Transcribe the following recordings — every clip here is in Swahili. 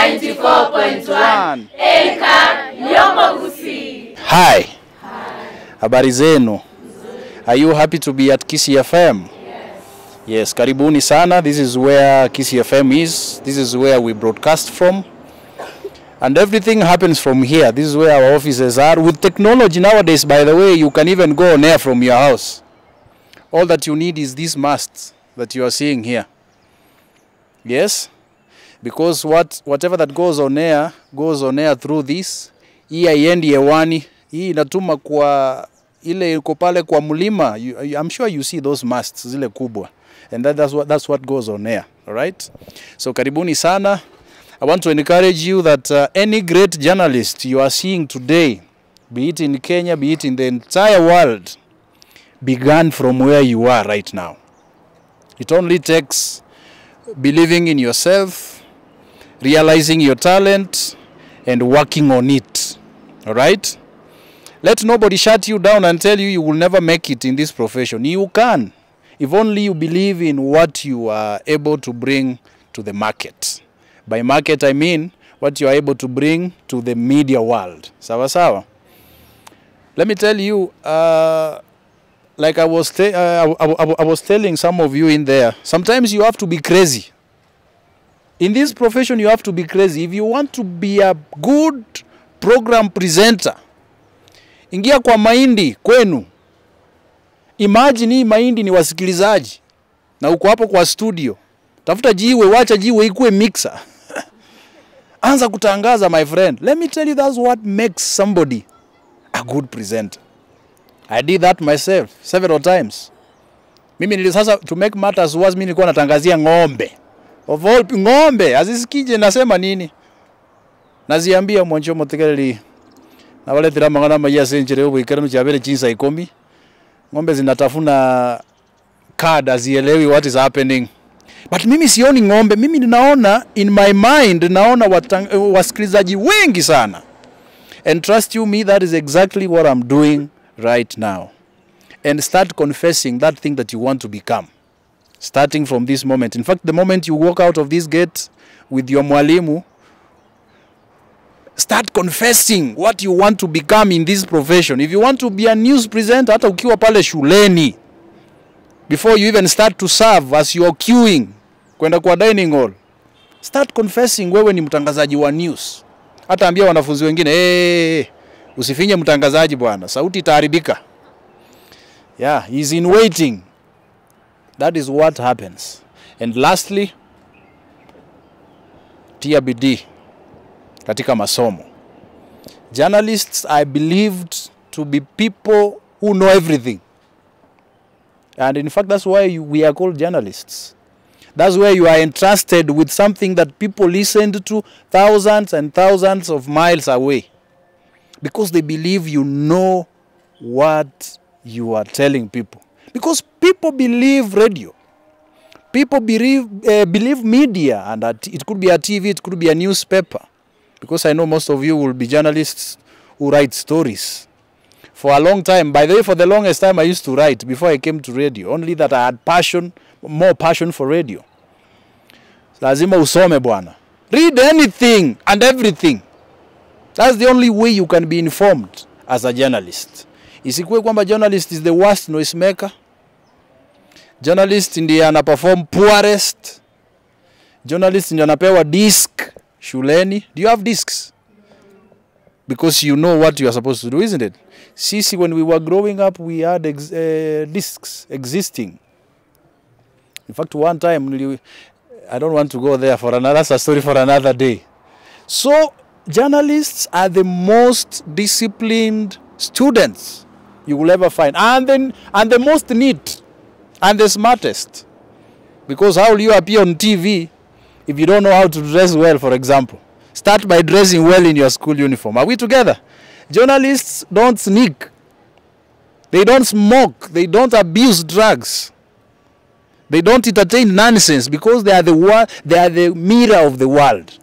94.1 Eka Yomogusi. Hi. Habari zenu? Are you happy to be at Kisii FM? Yes. Yes, karibuni sana. This is where Kisii FM is. This is where we broadcast from. And everything happens from here. This is where our offices are. With technology nowadays, by the way, you can even go on air from your house. All that you need is this mast that you are seeing here. Yes? Because whatever that goes on air through this. Hii haiendi hewani. Hii inatuma kwa ile iko pale kwa mlima. I'm sure you see those masts zile kubwa. And that's what goes on air. All right? So karibuni sana. I want to encourage you that any great journalist you are seeing today, be it in Kenya, be it in the entire world, began from where you are right now. It only takes believing in yourself, realizing your talent, and working on it. All right? Let nobody shut you down and tell you you will never make it in this profession. You can, if only you believe in what you are able to bring to the market. By market, I mean what you are able to bring to the media world. Sawa sawa. Let me tell you, like I was, I was telling some of you in there, sometimes you have to be crazy. In this profession, you have to be crazy. If you want to be a good program presenter, ingia kwa mahindi kwenu. Imagine hii mahindi ni wasikilizaji na uko hapo kwa studio. Tafuta jiwe, wacha jiwe ikuwe mixer. Anza kutangaza, my friend. Let me tell you, that's what makes somebody a good presenter. I did that myself several times. Mimi nili sasa, to make matters worse, mimi nilikuwa natangazia ng'ombe. Of all ng'ombe, azisikije nasema nini? Naziambia mwancho motekeleli. Na wale tirama ngana maji senjere huko ikarano cha chinsa ikomi. Ng'ombe zinatafuna card, hazielewi what is happening. But mimi sioni ng'ombe, mimi ninaona in my mind, naona wasikilizaji wengi sana. And trust you me, that is exactly what I'm doing right now. And start confessing that thing that you want to become. Starting from this moment. In fact, the moment you walk out of this gate with your mwalimu, start confessing what you want to become in this profession. If you want to be a news presenter, hata ukiwa pale shuleni, before you even start to serve as you are queuing kwenda kwa dining hall, start confessing wewe ni mtangazaji wa news. Hata ambia wanafunzi wengine, hey, usifinye mtangazaji bwana, sauti itaharibika. Yeah, he's in waiting. That is what happens. And lastly, tia bidii katika masomo. Journalists are believed to be people who know everything. And in fact, that's why we are called journalists. That's where you are entrusted with something that people listened to thousands and thousands of miles away. Because they believe you know what you are telling people. Because people believe radio. People believe media. And that it could be a TV, it could be a newspaper. Because I know most of you will be journalists who write stories. For a long time, by the way, for the longest time I used to write before I came to radio. Only that I had passion, more passion for radio. Lazima usome bwana. Read anything and everything. That's the only way you can be informed as a journalist. Isikuwe kwamba journalist is the worst noisemaker. Journalist ndiye anaperform poorest. Journalist ndiye anapewa disc shuleni. Do you have discs? Because you know what you are supposed to do, isn't it? Sisi, when we were growing up, we had discs existing. In fact, one time, I don't want to go there for another, that's a story for another day. So, journalists are the most disciplined students you will ever find. And the most neat and the smartest. Because how will you appear on TV if you don't know how to dress well, for example? Start by dressing well in your school uniform. Are we together? Journalists don't sneak. They don't smoke. They don't abuse drugs. They don't entertain nonsense because they are the mirror of the world.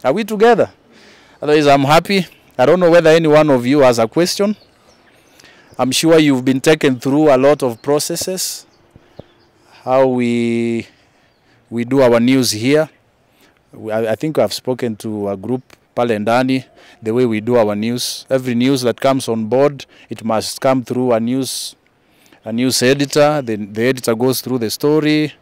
Are we together? Otherwise, I'm happy. I don't know whether any one of you has a question. I'm sure you've been taken through a lot of processes. How we do our news here. I think I've spoken to a group pale ndani, the way we do our news. Every news that comes on board, it must come through a news editor. The editor goes through the story,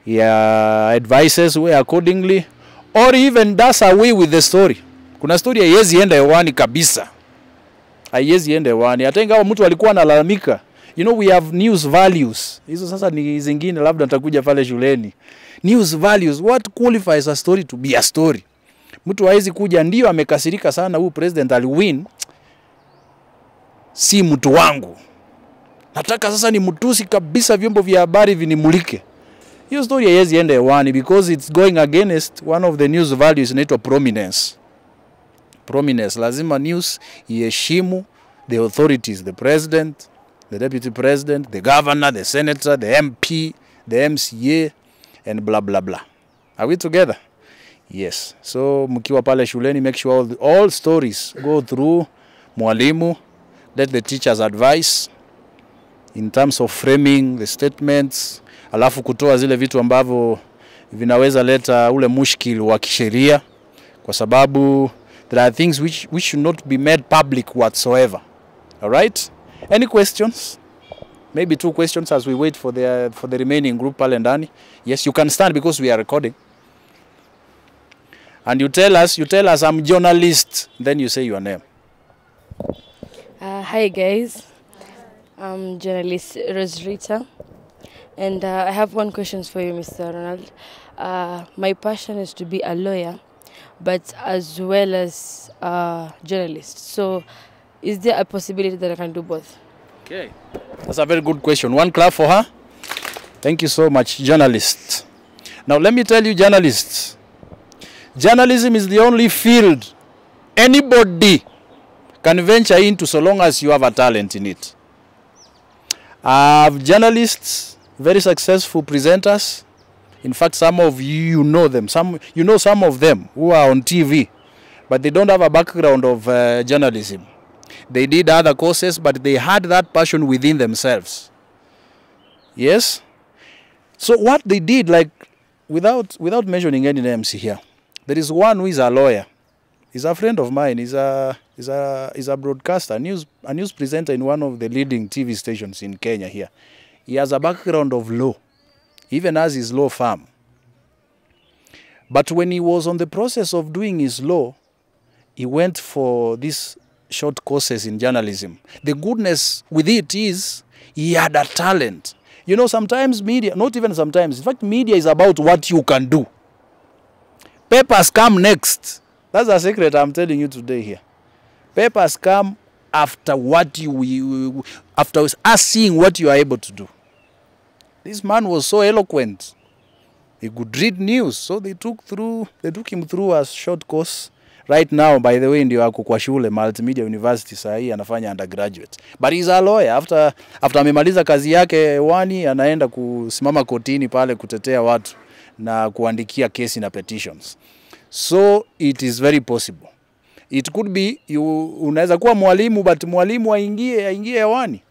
he advises way accordingly, or even does away with the story. Kuna story haiwezi enda hewani kabisa. Haiwezi enda hewani. Hata ingawa mtu alikuwa analalamika. You know, we have news values. Hizo sasa ni zingine, labda nitakuja pale shuleni. News values, what qualifies a story to be a story? Mtu hawezi kuja ndio amekasirika sana huyu president aliwin, si mtu wangu. Nataka sasa ni mtusi kabisa, vyombo vya habari vinimulike. Hiyo story haiwezi enda hewani because it's going against one of the news values inaitwa prominence. Prominence, lazima news iheshimu the authorities, the president, the deputy president, the governor, the senator, the MP, the MCA, and blah, blah, blah. Are we together? Yes. So, mkiwa pale shuleni, make sure all stories go through mwalimu. Let the teachers advise in terms of framing the statements. Alafu kutoa zile vitu ambavyo vinaweza leta ule mushkil wa kisheria, kwa sababu there are things which should not be made public whatsoever. All right? Any questions? Maybe two questions as we wait for the remaining group pale ndani. Yes, you can stand because we are recording. And you tell us I'm journalist, then you say your name. Hi guys, I'm journalist Rosrita, and I have one question for you, Mr. Ronald. My passion is to be a lawyer, but as well as a journalist. So, is there a possibility that I can do both? Okay, that's a very good question. One clap for her. Thank you so much, journalist. Now let me tell you, journalists, journalism is the only field anybody can venture into so long as you have a talent in it. I have journalists, very successful presenters. In fact, some of you know them. You know some of them who are on TV, but they don't have a background of journalism. They did other courses, but they had that passion within themselves. Yes? So what they did, like, without mentioning any names here, there is one who is a lawyer. He's a friend of mine. He's a broadcaster, a news presenter in one of the leading TV stations in Kenya here. He has a background of law. He even has his law firm. But when he was on the process of doing his law, he went for these short courses in journalism. The goodness with it is he had a talent. You know, sometimes media, not even sometimes, in fact, media is about what you can do. Papers come next. That's a secret I'm telling you today here. Papers come after what you after us seeing what you are able to do. This man was so eloquent. He could read news, so they took him through a short course. Right now, by the way, ndio ako kwa shule Multimedia University saa hii anafanya undergraduate. But he's a lawyer. After amemaliza kazi yake hewani, anaenda kusimama kotini pale kutetea watu na kuandikia kesi na petitions. So it is very possible. It could be you unaweza kuwa mwalimu, but mwalimu aingie hewani.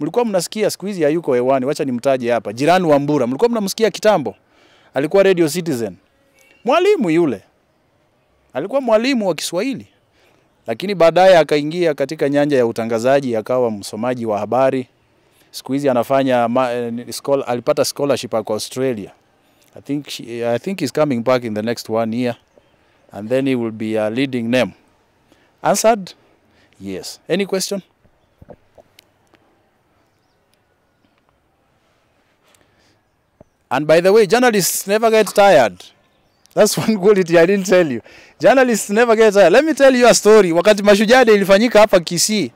Mlikuwa mnasikia siku hizi hayuko hewani, wacha nimtaje hapa. Jirani wa Mbura, mlikuwa mnamsikia kitambo. Alikuwa Radio Citizen. Mwalimu yule. Alikuwa mwalimu wa Kiswahili. Lakini baadaye akaingia katika nyanja ya utangazaji, akawa msomaji wa habari. Siku hizi anafanya alipata scholarship kwa Australia. I think he's coming back in the next 1 year, and then he will be a leading name. Answered? Yes. Any question? And by the way, journalists never get tired. That's one quality I didn't tell you. Journalists never get tired. Let me tell you a story. Wakati Mashujaa Day ilifanyika hapa Kisii,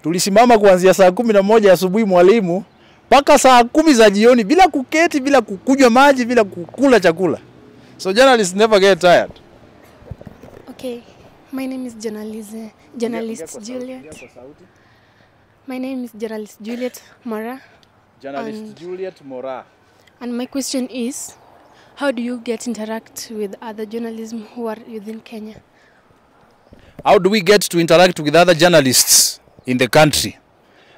tulisimama kuanzia saa 11 asubuhi mwalimu mpaka saa 10 za jioni bila kuketi, bila kukunywa maji, bila kukula chakula. So journalists never get tired. Okay. My name is journalist Juliet. My name is journalist Juliet Mora. Journalist Juliet Mora. And my question is, how do you get interact with other journalism who are within Kenya? How do we get to interact with other journalists in the country?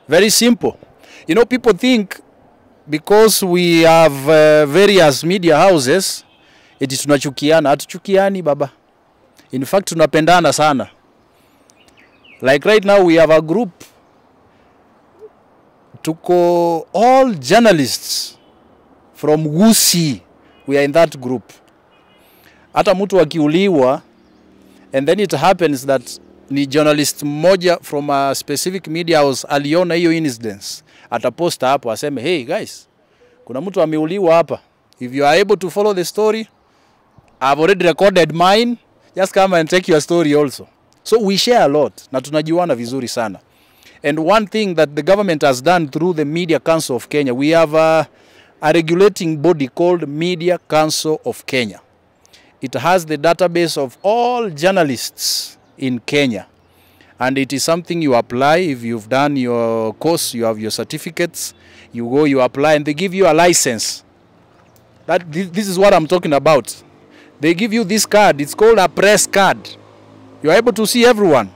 Very simple. You know, people think because we have various media houses, Eti tunachukiana, hatuchukiani baba. In fact tunapendana sana. Like right now we have a group, tuko all journalists from Gusii, we are in that group. Hata mtu akiuliwa, and then it happens that ni journalist mmoja from a specific media house aliona hiyo incidents, ataposta hapo aseme, hey guys, kuna mtu ameuliwa hapa. If you are able to follow the story, I've already recorded mine, just come and take your story also. So we share a lot na tunajuana vizuri sana. And one thing that the government has done through the Media Council of Kenya, we have a regulating body called Media Council of Kenya. It has the database of all journalists in Kenya. And it is something you apply if you've done your course, you have your certificates, you go, you apply, and they give you a license. This is what I'm talking about. They give you this card. It's called a press card. You are able to see everyone.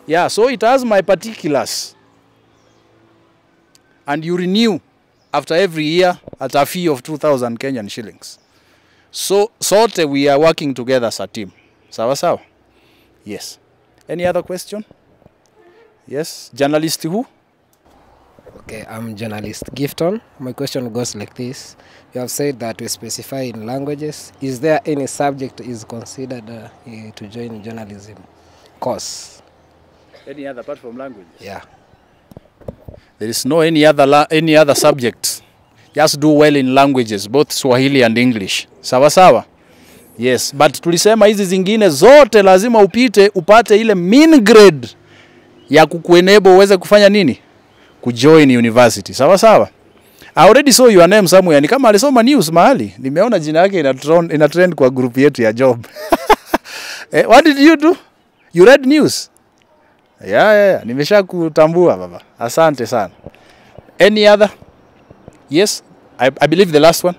Yeah, so it has my particulars. And you renew after every year at a fee of 2,000 Kenyan shillings. So, sote we are working together as a team. Sawa sawa? Yes. Any other question? Yes. Journalist who? Okay, I'm journalist Gifton. My question goes like this. You have said that we specify in languages. Is there any subject is considered to join journalism course? Any other apart from languages? Yeah. There is no any other subject. Just do well in languages, both Swahili and English. Sawa sawa? Yes, but tulisema hizi zingine zote lazima upite upate ile mean grade ya kukuenable uweze kufanya nini? Kujoin university. Sawa sawa? I already saw your name somewhere. Ni kama alisoma news mahali. Nimeona jina yake ina trend kwa group yetu ya job. What did you do? You read news? Yeah. Nimesha kutambua baba. Asante sana. Any other? Yes, I believe the last one.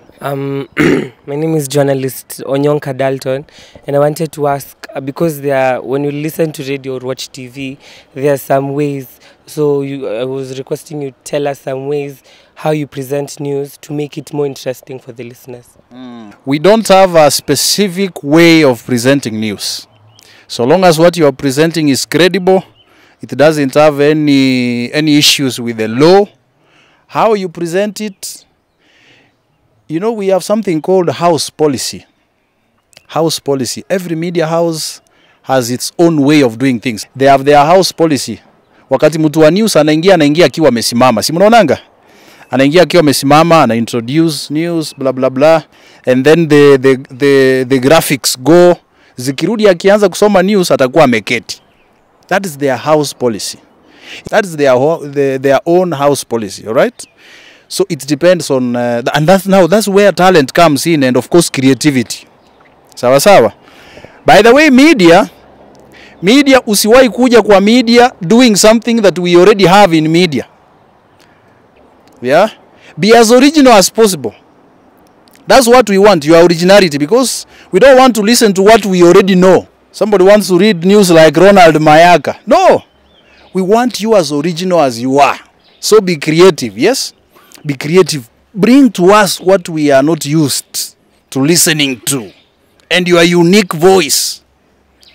My name is journalist Onyonka Dalton, and I wanted to ask, because there are, when you listen to radio or watch TV, there are some ways. So I was requesting you tell us some ways how you present news to make it more interesting for the listeners. We don't have a specific way of presenting news. So long as what you are presenting is credible, it doesn't have any issues with the law. How you present it, you know, we have something called house policy. House policy. Every media house has its own way of doing things. They have their house policy. Wakati mtu wa news anaingia akiwa amesimama. Si mnaonanga? Anaingia akiwa amesimama, ana introduce news, blah blah blah, and then the graphics go. Zikirudi akianza kusoma news atakuwa ameketi. That is their house policy. That is their own house policy, all right? So it depends on, and that's where talent comes in, and of course creativity. Sawa sawa. By the way, media usiwahi kuja kwa media doing something that we already have in media. Yeah? Be as original as possible. That's what we want, your originality, because we don't want to listen to what we already know. Somebody wants to read news like Ronald Mayaka. No! We want you as original as you are. So be creative, yes? Be creative. Bring to us what we are not used to listening to. And your unique voice.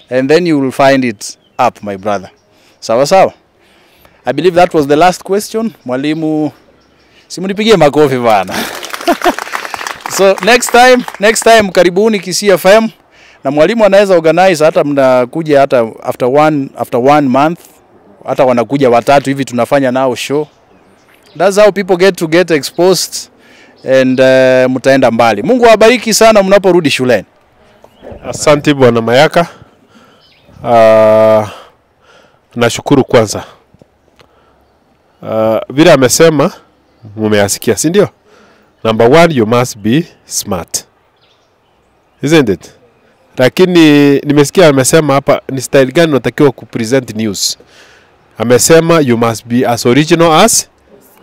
And then you will find it up, my brother. Sawa sawa. I believe that was the last question. Mwalimu, simunipigie makofi bana. So next time karibuni Kisii FM. Na mwalimu anaweza organize hata mnakuja hata after one month. Hata wanakuja watatu hivi tunafanya nao show. That's how people get to get exposed, and mtaenda mbali. Mungu awabariki sana mnaporudi shuleni. Asante Bwana Mayaka. Nashukuru kwanza. Vile amesema mumeyasikia, si ndio? Number one, you must be smart. Isn't it? Lakini nimesikia amesema hapa ni style gani unatakiwa kupresent news. Amesema you must be as original as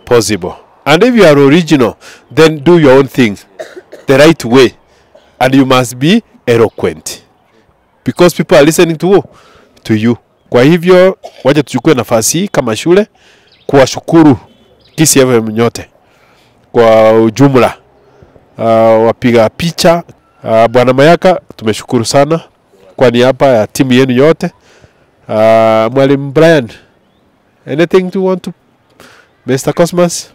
possible. And if you are original, then do your own thing the right way. And you must be eloquent. Because people are listening to you. Kwa hivyo, wacha tuchukue nafasi kama shule kuwashukuru Kisii FM nyote kwa ujumla. Wapiga picha, Bwana Mayaka, tumeshukuru sana kwa niaba ya timu yenu yote. Mwalimu Brian, anything to want to Mr. Cosmas?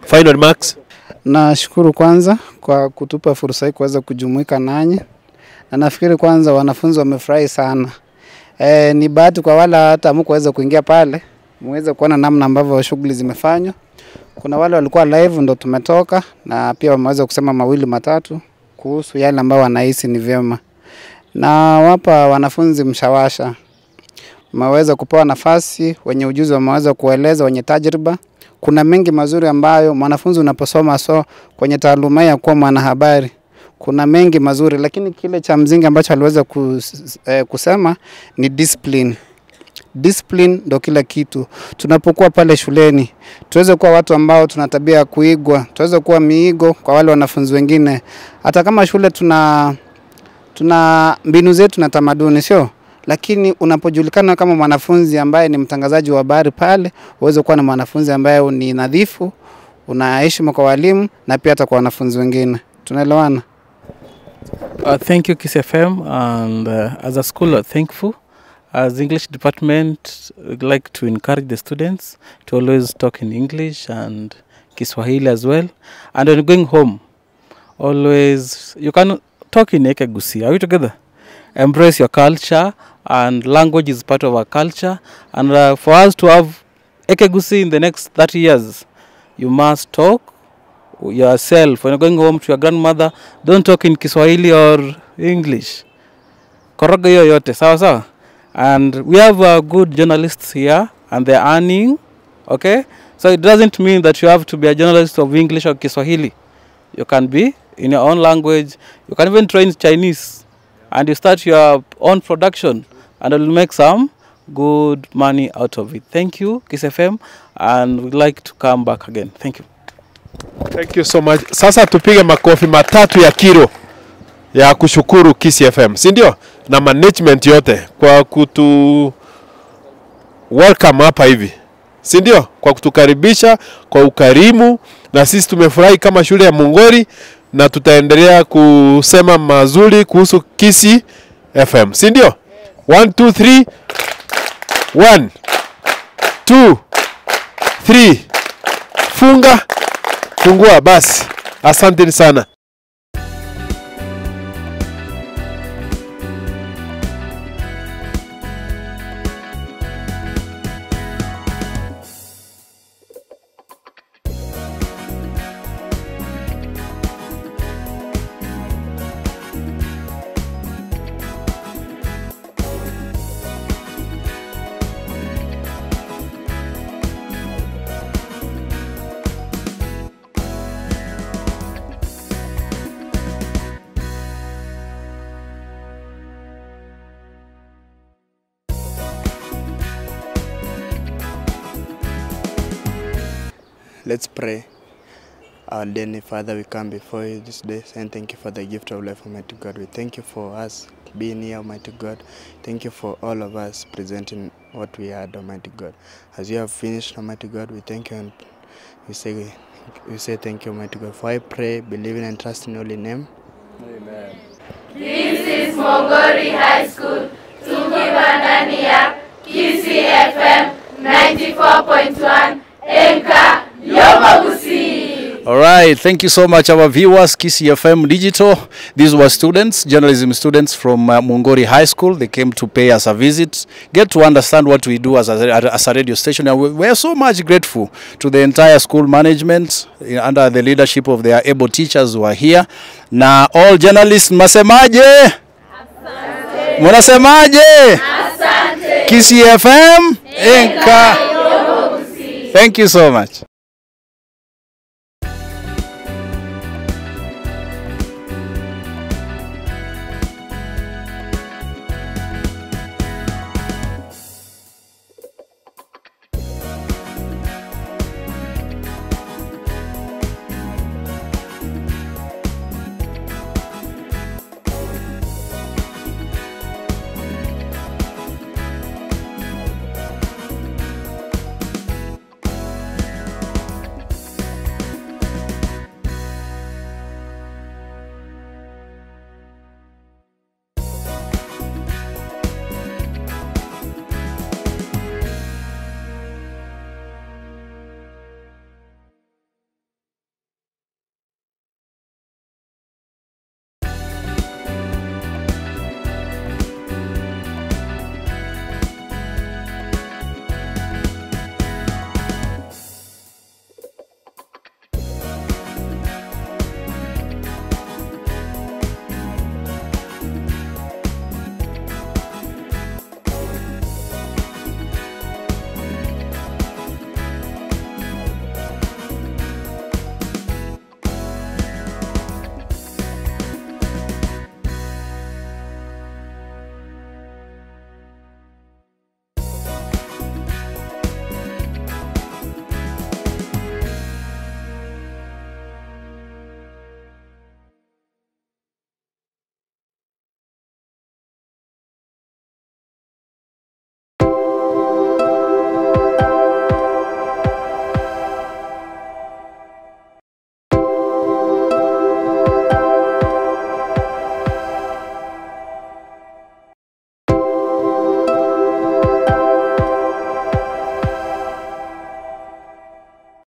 Final remarks. Nashukuru kwanza kwa kutupa fursa hii kuweza kujumuika nanyi. Na nafikiri kwanza wanafunzi wamefurahi sana. Ni bahati kwa wala hata hamkuweza kuingia pale, muweze kuona namna ambavyo shughuli zimefanywa. Kuna wale walikuwa live ndo tumetoka, na pia wameweza kusema mawili matatu kuhusu yale ambayo wanahisi ni vyema. Na wapa wanafunzi mshawasha. Wameweza kupewa nafasi, wenye ujuzi wameweza kueleza, wenye tajriba. Kuna mengi mazuri ambayo mwanafunzi unaposoma so kwenye taaluma ya kuwa mwanahabari. Kuna mengi mazuri, lakini kile cha msingi ambacho aliweza kusema ni discipline. Discipline ndo kila kitu. Tunapokuwa pale shuleni, tuweze kuwa watu ambao tuna tabia ya kuigwa, tuweze kuwa miigo kwa wale wanafunzi wengine. Hata kama shule tuna mbinu zetu na tamaduni, sio? Lakini unapojulikana kama mwanafunzi ambaye ni mtangazaji wa habari pale, uweze kuwa na mwanafunzi ambaye ni nadhifu, una heshima kwa walimu na pia hata kwa wanafunzi wengine. Tunaelewana? Thank you, Kisii FM, and as a school, thankful. As English department, we'd like to encourage the students to always talk in English and Kiswahili as well. And when going home, always, you can talk in Ekegusii. Are we together? Embrace your culture, and language is part of our culture. And for us to have Ekegusii in the next 30 years, you must talk yourself. When you're going home to your grandmother, don't talk in Kiswahili or English. Koroga hiyo yote, sawa sawa. And we have good journalists here, and they're earning, okay? So it doesn't mean that you have to be a journalist of English or Kiswahili. You can be in your own language. You can even train Chinese, and you start your own production, and you'll make some good money out of it. Thank you, Kisii FM, and we'd like to come back again. Thank you. Thank you so much. Sasa tupige makofi matatu ya kiro ya kushukuru Kisii FM, si ndio? Na management yote kwa kutu welcome hapa hivi, si ndio? Kwa kutukaribisha kwa ukarimu, na sisi tumefurahi kama shule ya Mungori, na tutaendelea kusema mazuri kuhusu Kisii FM, si ndio? 1 2 3 1 2 3 funga fungua basi. Asante sana. Let's pray. Our dear Father, we come before you this day saying thank you for the gift of life, Almighty God. We thank you for us being here, Almighty God. Thank you for all of us presenting what we had, Almighty God. As you have finished, Almighty God, we thank you and we say thank you, Almighty God. For I pray, believing and trusting in your holy name. Amen. This is Mongori High School, tukiwa ndani ya Kisii FM 94.1 Enka Yomogusi. All right, thank you so much, our viewers, Kisii FM Digital. These were students, journalism students from Mungori High School. They came to pay us a visit, get to understand what we do as a radio station. And we are so much grateful to the entire school management under the leadership of their able teachers who are here. Now, all journalists, masemaje? Asante. Munasemaje? Asante. Kisii FM, Enka. Thank you so much.